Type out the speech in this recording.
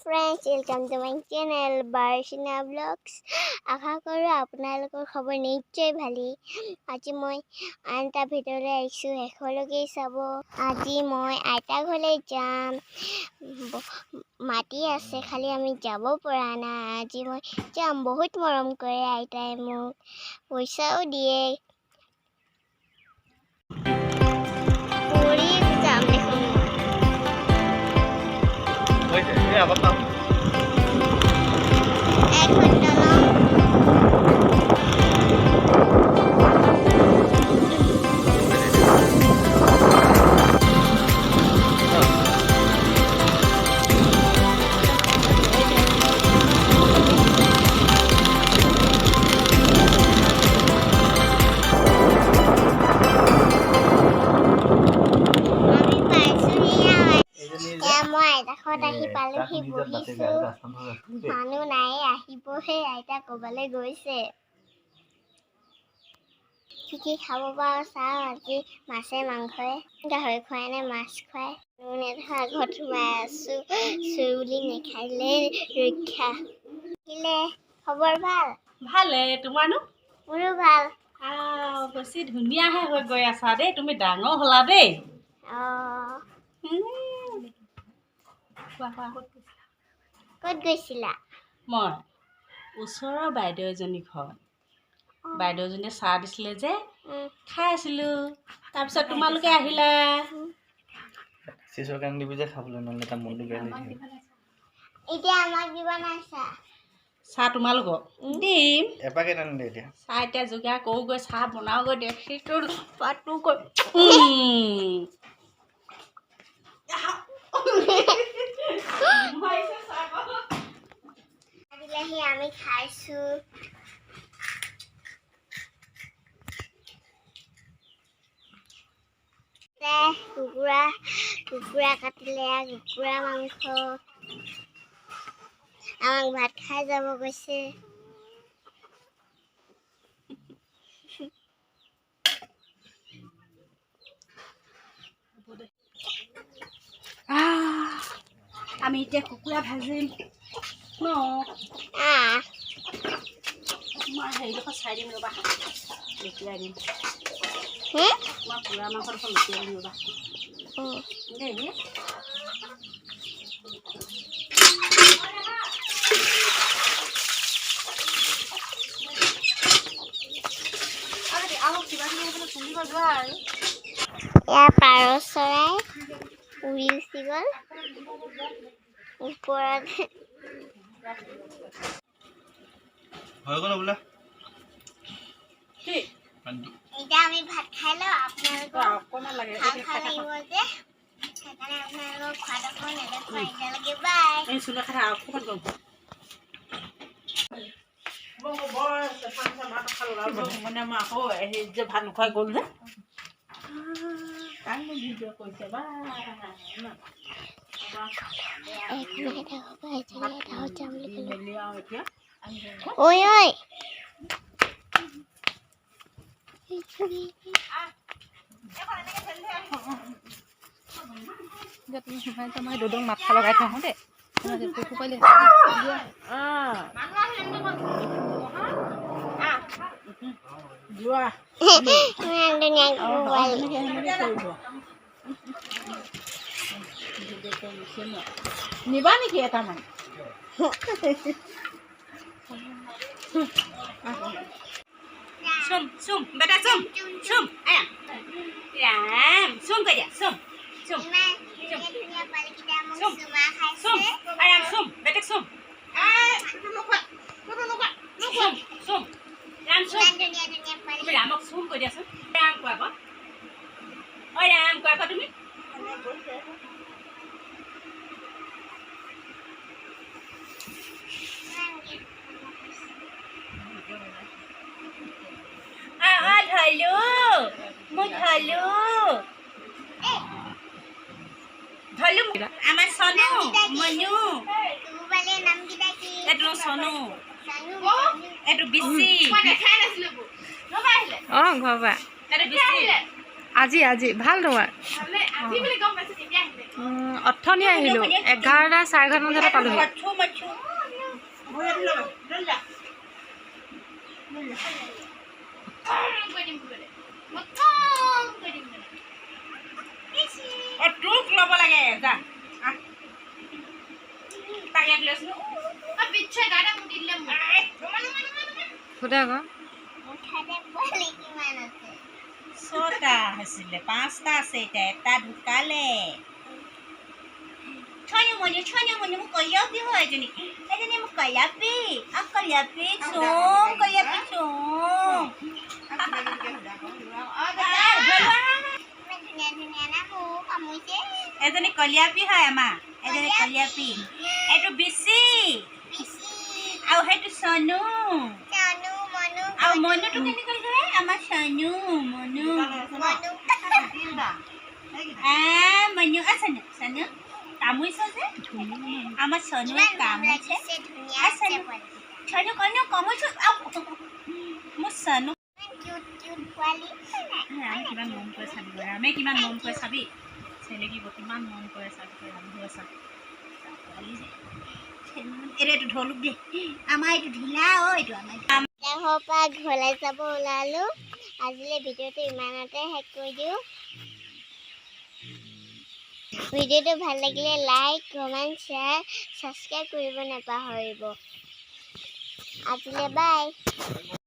Friends, welcome to my channel Barshina Vlogs. আশা কৰোঁ আপোনালোকৰ খবৰ নিশ্চয় ভালেই। আজি মই আন এটা ভিডিঅ'লৈ আহিছোঁ, শেষলৈকে চাব। আজি মই আইতা ঘৰলৈ যাম। মাতি আছে, খালি আমি যাব পৰা নাই। আজি মই যাম। বহুত মৰম কৰে আইতাই মোক, পইচাও দিয়ে। পুৰি যাম দেখোন মই। এখন দলং। আমি পাইছোহি আৰু। এতিয়া মই আইতা ঘৰত আহি পালোহি, বহিছোঁ। মানুহ নাই, আহিবহে। আইতা ক'বালৈ গৈছে। কি কি খাব পাৰোঁ চাওঁ আজি। মাছে মাংসই, গাহৰি খোৱাই নাই, মাছ খুৱাই। নেদেখা ঘৰত সোমাই আছোঁ। চুৰ বুলি নেখালে ৰক্ষা আহিলে। খবৰ ভাল? ভালে, তোমাৰনো? মোৰো ভাল। আহ, বেছি ধুনীয়াহে হৈ গৈ আছা দেই তুমি, ডাঙৰ হ'লা দেই। অঁ। কোৱা কোৱা, ক'ত গৈছিলা? ক'ত গৈছিলা? মই ওচৰৰ বাইদেউ এজনী ঘৰত। বাইদেউজনীয়ে চাহ দিছিলে যে, খাই আছিলোঁ। তাৰপিছত তোমালোকে আহিলা। চিচৰ কাৰণে দিবি যে খাবলৈ, নহ'লে তাৰ মনটো বেয়া লাগি থাকিব। এতিয়া আমাক দিব নাই চাহ? চাহ তোমালোকক দিম। এপাকে টানি দে এতিয়া। চাহ এতিয়া যোগাৰ কৰোঁগৈ, চাহ বনাওগৈ, দেখিটো পাতোগৈ। দিলেহি, আমি খাইছোঁ। কুকুৰা কাটিলে, কুকুৰা মাংস। আমাক ভাত খাই যাব কৈছে। আহ, আমি এতিয়া কুকুৰা ভাজিম ন? আহ। মই হেৰিডোখৰ চাই দিম ৰ'বা, লুটিয়াই দিম। হুম? মই পুৰা মাংসডোখৰ লুটিয়াই দিম ৰ'বা। দেই। আৰু কিবা কিবি এইফালে তুলিব যোৱা আৰু। এয়া পাৰ চৰাই উৰি গুচি গ'ল ওপৰত। হৈ গ'ল বোলে। কি? পানীটো। এতিয়া আমি ভাত খাই লওঁ। আপোনালোকক অকণমান লাগে। ভাল ভাল লাগিব যে, সেইকাৰণে আপোনালোকক খোৱাটো অকণ নেদেখুৱাই। এতিয়ালৈকে বাই। এই চুলে খাই থাক, অকণমান গৰম। বৰ চেঁচা নিচিনা ভাত খালোঁ আৰু মানে আমাৰ আকৌ সেই যে ভাত নোখোৱাই গ'ল যে, কাকনো ভিডিঅ' কৰিছে বা? এইখন আইতা ঘৰৰ পৰা এজনী আইতা ঘৰত যাম বুলি ক'লো। মেলি আৰু এতিয়া ঐ ঐ। তুমি সোমাই যোৱা, মই দদং মাত লগাই থৈ আহোঁ দেই। পশু পাৰিলে। যোৱা। ইমান ধুনীয়া পোৱালি। সেনেকে কৰিব নিবা নেকি এটামান? চুম চুম বেটা, চুম চুম, আয়া ৰাম, চুম কৈ দিয়া, চুম চুম। ইমান ধুনীয়া ধুনীয়া পোৱালিকেইটা মোক চুম। চুমা চুম। খাইছে। আৰাম, চুম বেটেক, চুম চুম চুম, ৰাম চুম। ইমান ধুনীয়া ধুনীয়া পোৱালি। তুমি ৰামক চুম কৈ দিয়াচোন। ৰাম কোৱা আকৌ, ঐ ৰাম কোৱা আকৌ তুমি। আ আ ধলো, মই ধলো ধলো। আমাৰ চনু মনু। পোৱালিৰ নামকেইটা কি? এইটো চনু। চানু। এইটো বিচি। অঁ, ঘৰৰ পৰা। এইটো বিচি। আজি আজি ভাল তোমাৰ। অথনি আহিলোঁ, 11টা 11:30 মান বজাতে পালোহি। মাছো মাছো লৈ যা। অ, তোক ল'ব লাগে, যা। আহ। তাক ইয়াত লৈছো। সোধা আকৌ। মুঠতে পোৱালি কিমান আছে? ছটা হৈছিলে, পাঁচটা আছে এতিয়া, এটা ঢুকালে। ছয়নি মনি, ছয়নি মনি, মোক কলিয়াপি হয় এজনী, এজনী মোক কলিয়াপি, আ কলিয়াপি চোং, কলিয়াপি চোং। ইমান ধুনীয়া ধুনীয়া না, মোক কামুৰিছে। এজনী কলিয়াপি হয় আমাৰ, এজনী কলিয়াপি, এইটো বিচি। পিচি। আৰু সেইটো চনু। চানু মনু। আৰু মনুটো কেনেকৈ কয়? আমাৰ চনু মনু। মনু। আ মনু, আ চনু, চনু কামুৰিছ যে, আমাৰ চনুৱে ইমান মৰম কামুৰিছে। লাগিছে, ধুনীয়া আছে পোৱালি। চনু কনো কামুৰিছ। আউ, মোৰ চনু। ইমান কিউট কিউট পোৱালি। ৰামে কিমান মৰম কৰে চাবি, ৰামে কিমান মৰম কৰে চাবি, চেলেকিব, কিমান মৰম কৰে চাবি তই, ৰাম হৈ চা পোৱালি যে। এইটো এইটো ঢোলক দে, আমাৰ এইটো ঢিলা। অ, এইটো আমাৰ। ঘৰৰ পৰা ঘৰলৈ যাব ওলালোঁ। আজিলৈ ভিডিঅ'টো ইমানতে শেষ কৰি দিওঁ। ভিডিঅ'টো ভাল লাগিলে লাইক, কমেণ্ট, শ্বেয়াৰ, ছাবস্ক্ৰাইব কৰিব নাপাহৰিব। আজিলৈ বাই।